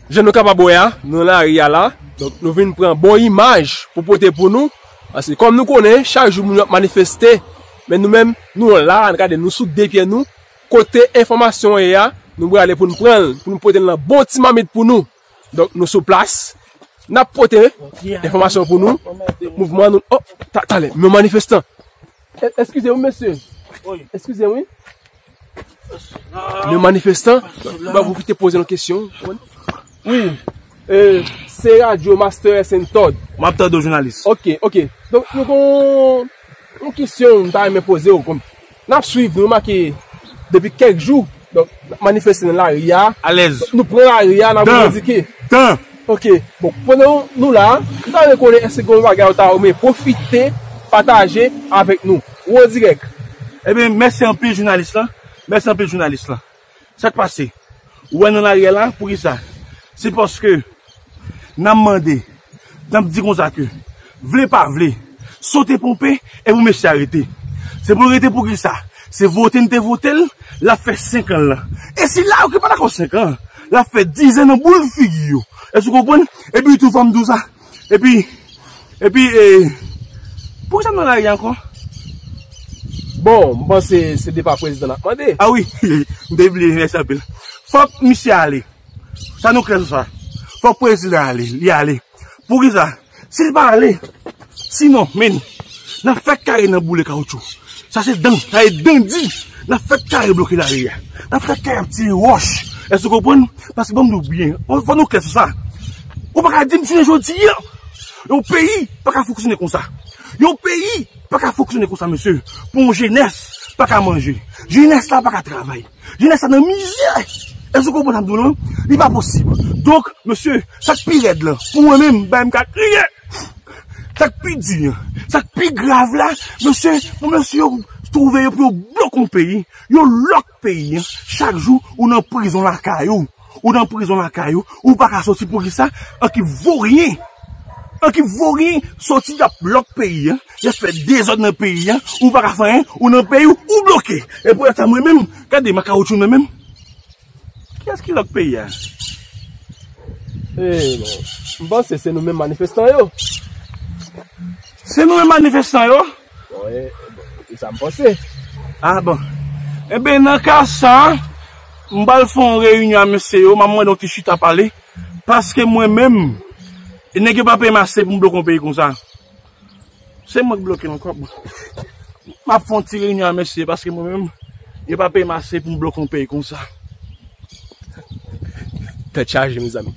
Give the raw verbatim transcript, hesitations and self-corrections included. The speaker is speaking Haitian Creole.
Jan nou kapab wè a, nou nan lari a la. Donk, nou vin pran bon imaj pou pote pou nou. Paske kòm nou konnen, chak jou moun yo ap manifeste. Men nou menm, nou la, n gade, nou sou de pye nou. Kote enfòmasyon an ye a, nou prale pou n pran l, pou n pote l nan bon ti mamit pou nou. Donk, nou sou plas. N ap pote enfòmasyon pou nou. Mouvman nou. Oh, ta, talè, men manifestan. E, eskize wi, mesye. Eskize wi. Men manifestan, m ap pwofite poze yon kesyon. Wi. E, se radyo Master S N Todd. M ap tande w, jounalis. Ok, ok. Donk, nou gon yon kesyon m ta renmen poze w. Kòm n ap swiv, nou remake depi kèk jou, donk, n ap manifeste nan lari a. Alèz. Nou pran lari a, n ap revandike. Tan. Ok. Bon, pandan nou la, m ta renmen konnen èske gen yon bagay ou ta renmen pwofite pataje avèk nou. Ou an dirèk. Ebyen, mèsi anpil, jounalis lan. Mèsi anpil, jounalis lan. Sa k pase? Ou wè nan lari a la, poukisa? Se paske n ap mande, n ap di konsa ke, vle pa vle, sote ponpe, e pou mesye a rete. Se pou l rete poukisa? Se vote n te vote l, l ap fè senk an lan. E sila yo ki pa dakò senk an, l ap fè diz an nan boul figi yo. Èske w konprann? Epi tou, fò m di w sa. Epi, epi, e, poukisa m nan lari ankò? Bon, m panse se depa prezidan n ap mande. A wi, m te bliye, mèsi anpil. Fòk misye ale. Sa nou klè sou sa. Fòk prezidan ale, li ale. Poukisa? Si l pa ale, sinon, men, n ap fè kare nan boule kawoutchou. Sa se dan, sa e dan di. N ap fè kare bloke lari a. N ap fè kare ap tire wòch. Èske w konprann? Paske ban m di w byen, fò, fò nou klè sou sa. Ou pa ka di m jounen jodi a, yon peyi pa ka fonksyone konsa. Yon peyi pa ka fonksyone konsa, mesye. Pou yon jenès pa ka manje. Jenès la pa ka travay. Jenès la nan mizè. Èske w konprann sa m di w lan? Li pa posib. Donk, mesye, sa k pi rèd lan, pou mwen menm, bay m ka kriye. Sa k pi di an, sa k pi grav la, mesye, pou mesye yo twouve yo pou yo bloke yon peyi, yo lòk peyi an, chak jou ou nan prizon lakay ou. Ou nan prizon lakay ou, ou pa ka soti poukisa? An ki voryen. An ki voryen soti y ap lòk peyi an, y ap fè dezòd nan peyi an, ou pa ka fè anyen, ou nan peyi ou, ou bloke. E pou sa mwen menm, gade makawotchou mwen menm. Kiyès ki lòk peyi a? E, bon, m panse se nou menm manifestan yo. Se nou menm manifestan yo? Bon, e, bon, e sa m panse. A bon. Enben, nan ka sa, m pral fè yon reyinyon a mesye yo, m ap mande yon ti chita pale. Paske mwen menm, nèg yo pa peye m ase pou m bloke yon peyi konsa. Se mwen k bloke l ankò. M ap fè yon ti reyinyon a mesye, paske mwen menm, yo pa peye m ase pou m bloke yon peyi konsa. Tèt chaje, mezanmi.